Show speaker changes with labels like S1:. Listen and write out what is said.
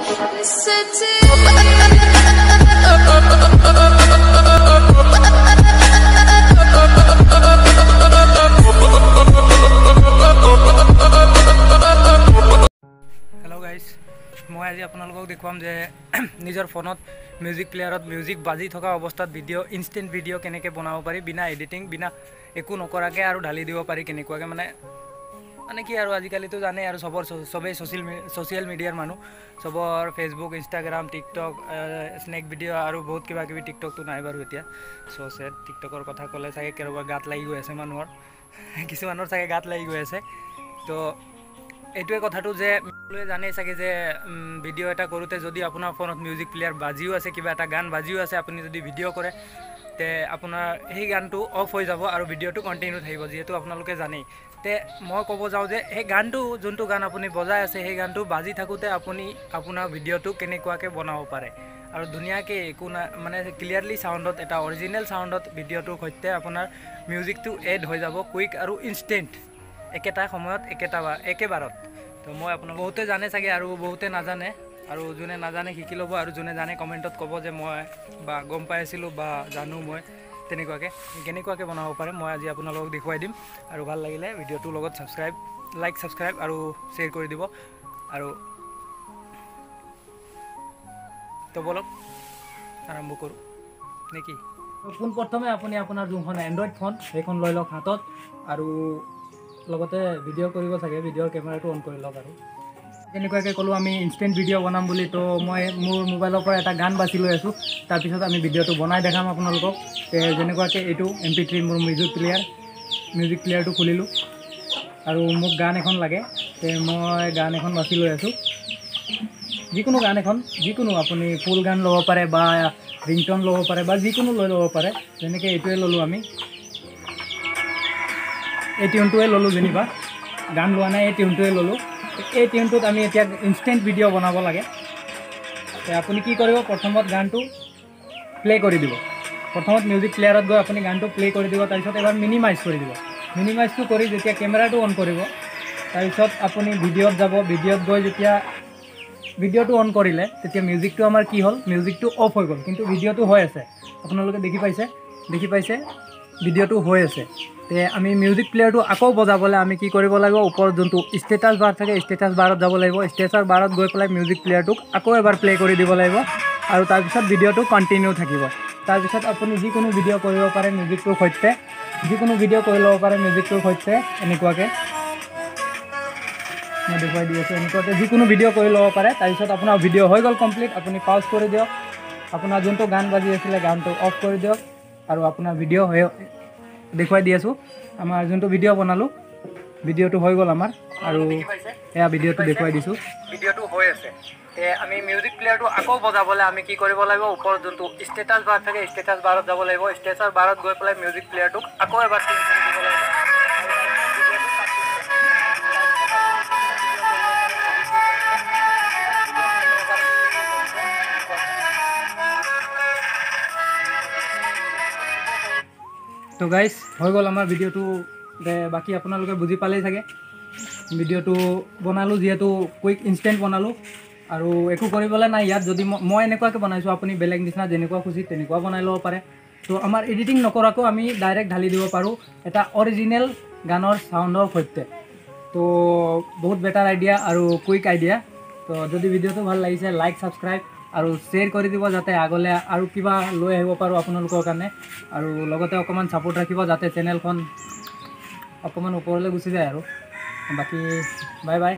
S1: City.
S2: Hello guys, মই আজি আপোনালোকক দেখুৱাম যে নিজৰ ফোনত মিউজিক প্লেয়াৰত মিউজিক বাজি থকা অৱস্থাত ভিডিঅ', ইনষ্টেণ্ট ভিডিঅ' কেনেকৈ বনাব পাৰি, বিনা এডিটিং, বিনা একো নকৰাকৈ আৰু ঢালি দিব পাৰি কেনেকুৱাকৈ। মানে মানে কি আৰু, আজিকালিতো জানেই আৰু চবৰ চবেই ছ'চিয়েল মিডিয়াৰ মানুহ, চবৰ Facebook, Instagram, TikTok, snake video আৰু বহুত কিবা কিবি। টিকটকটো নাই বাৰু এতিয়া, চ' চেট। টিকটকৰ কথা ক'লে চাগে কাৰোবাৰ গাত লাগি গৈ আছে, মানুহৰ কিছুমানৰ চাগে গাত লাগি গৈ আছে। তো এইটোৱে কথাটো যে সকলোৱে জানেই চাগে যে ভিডিঅ' এটা কৰোঁতে যদি আপোনাৰ ফোনত মিউজিক প্লেয়াৰ বাজিও আছে, কিবা এটা গান বাজিও আছে, আপুনি যদি ভিডিঅ' কৰে তে আপোনাৰ সেই গানটো অফ হৈ যাব আৰু ভিডিঅ'টো কণ্টিনিউ থাকিব, যিহেতু আপোনালোকে জানেই। তে মই ক'ব যাওঁ যে সেই গানটো, যোনটো গান আপুনি বজাই আছে, সেই গানটো বাজি থাকোঁতে আপুনি আপোনাৰ ভিডিঅ'টো কেনেকুৱাকৈ বনাব পাৰে আৰু ধুনীয়াকৈ, একো না মানে ক্লিয়াৰলি চাউণ্ডত, এটা অৰিজিনেল চাউণ্ডত ভিডিঅ'টোৰ সৈতে আপোনাৰ মিউজিকটো এড হৈ যাব কুইক আৰু ইনষ্টেণ্ট, একেটা সময়ত, একেটা বা একেবাৰত। তো মই আপোনাক, বহুতে জানে চাগে আৰু বহুতে নাজানে, আৰু যোনে নাজানে শিকি ল'ব আৰু যোনে জানে কমেণ্টত ক'ব যে মই বা গম পাই আছিলোঁ বা জানো মই। তেনেকুৱাকৈ কেনেকুৱাকৈ বনাব পাৰে মই আজি আপোনালোকক দেখুৱাই দিম। আৰু ভাল লাগিলে ভিডিঅ'টোৰ লগত ছাবস্ক্ৰাইব, লাইক, ছাবস্ক্ৰাইব আৰু শ্বেয়াৰ কৰি দিব। আৰু তো বলক আৰম্ভ কৰোঁ নেকি? পোনপ্ৰথমে আপুনি আপোনাৰ যোনখন এণ্ড্ৰইড ফোন সেইখন লৈ লওক হাতত, আৰু লগতে ভিডিঅ' কৰিব চাগে, ভিডিঅ'ৰ কেমেৰাটো অন কৰি লওক। আৰু যেনেকুৱাকৈ ক'লোঁ আমি ইনষ্টেণ্ট ভিডিঅ' বনাম বুলি, তো মই মোৰ মোবাইলৰ পৰা এটা গান বাছি লৈ আছোঁ, তাৰপিছত আমি ভিডিঅ'টো বনাই দেখাম আপোনালোকক। যেনেকুৱাকৈ এইটো MP3 মোৰ মিউজিক প্লেয়াৰ, মিউজিক প্লেয়াৰটো খুলিলোঁ আৰু মোক গান এখন লাগে, তে মই গান এখন বাছি লৈ আছোঁ, যিকোনো গান এখন, যিকোনো আপুনি ফুল গান ল'ব পাৰে বা ৰিংটন ল'ব পাৰে বা যিকোনো লৈ ল'ব পাৰে। যেনেকৈ এইটোৱে ল'লোঁ আমি, এই টিউনটোৱে ল'লোঁ যেনিবা, গান লোৱা নাই, এই টিউনটোৱে ল'লোঁ। এই টিউনটোত আমি এতিয়া ইনষ্টেণ্ট ভিডিঅ' বনাব লাগে। আপুনি কি কৰিব? প্ৰথমত গানটো প্লে' কৰি দিব। প্ৰথমত মিউজিক প্লেয়াৰত গৈ আপুনি গানটো প্লে' কৰি দিব, তাৰপিছত এবাৰ মিনিমাইজ কৰি দিব। মিনিমাইজটো কৰি যেতিয়া কেমেৰাটো অন কৰিব, তাৰপিছত আপুনি ভিডিঅ'ত যাব। ভিডিঅ'ত গৈ যেতিয়া ভিডিঅ'টো অন কৰিলে, তেতিয়া মিউজিকটো আমাৰ কি হ'ল? মিউজিকটো অফ হৈ গ'ল, কিন্তু ভিডিঅ'টো হৈ আছে। আপোনালোকে দেখি পাইছে, দেখি পাইছে, ভিডিঅ'টো হৈ আছে। তে আমি মিউজিক প্লেয়াৰটো আকৌ বজাবলৈ আমি কি কৰিব লাগিব? ওপৰত যোনটো ষ্টেটাছ বাৰ থাকে, ষ্টেটাছ বাৰত যাব লাগিব। ষ্টেটাছ বাৰত গৈ পেলাই মিউজিক প্লেয়াৰটোক আকৌ এবাৰ প্লে' কৰি দিব লাগিব আৰু তাৰপিছত ভিডিঅ'টো কণ্টিনিউ থাকিব। তাৰপিছত আপুনি যিকোনো ভিডিঅ' কৰিব পাৰে মিউজিকটোৰ সৈতে, যিকোনো ভিডিঅ' কৰি ল'ব পাৰে মিউজিকটোৰ সৈতে। এনেকুৱাকৈ মই দেখুৱাই দি আছোঁ, এনেকুৱাকৈ যিকোনো ভিডিঅ' কৰি ল'ব পাৰে। তাৰপিছত আপোনাৰ ভিডিঅ' হৈ গ'ল কমপ্লিট, আপুনি পাউজ কৰি দিয়ক, আপোনাৰ যোনটো গান বাজি আছিলে গানটো অফ কৰি দিয়ক আৰু আপোনাৰ ভিডিঅ' হৈ, দেখুৱাই দি আছোঁ, আমাৰ যোনটো ভিডিঅ' বনালোঁ ভিডিঅ'টো হৈ গ'ল আমাৰ। আৰু এয়া ভিডিঅ'টো দেখুৱাই দিছোঁ, ভিডিঅ'টো হৈ আছে। তে আমি মিউজিক প্লেয়াৰটো আকৌ বজাবলৈ আমি কি কৰিব লাগিব? ওপৰত যোনটো ষ্টেটাছ বাৰ থাকে, ষ্টেটাছ বাৰত যাব লাগিব। ষ্টেটাছ বাৰত গৈ পেলাই মিউজিক প্লেয়াৰটোক আকৌ এবাৰ প্লে কৰি দিব লাগিব। তো গাইজ, হৈ গ'ল আমাৰ ভিডিঅ'টো। বাকী আপোনালোকে বুজি পালেই চাগে। ভিডিঅ'টো বনালোঁ যিহেতু কুইক ইনষ্টেণ্ট বনালোঁ আৰু একো কৰিবলৈ নাই ইয়াত। যদি মই এনেকুৱাকৈ বনাইছোঁ, আপুনি বেলেগ নিচিনা যেনেকুৱা খুজি তেনেকুৱা বনাই ল'ব পাৰে। তো আমাৰ এডিটিং নকৰাকৈও আমি ডাইৰেক্ট ঢালি দিব পাৰোঁ এটা অৰিজিনেল গানৰ চাউণ্ডৰ সৈতে। তো বহুত বেটাৰ আইডিয়া আৰু কুইক আইডিয়া। তো যদি ভিডিঅ'টো ভাল লাগিছে, লাইক, ছাবস্ক্ৰাইব আৰু শ্বেয়াৰ কৰি দিব, যাতে আগলৈ আৰু কিবা লৈ আহিব পাৰোঁ আপোনালোকৰ কাৰণে। আৰু লগতে অকণমান ছাপোৰ্ট ৰাখিব, যাতে চেনেলখন অকণমান ওপৰলৈ গুচি যায়। আৰু বাকী বাই বাই।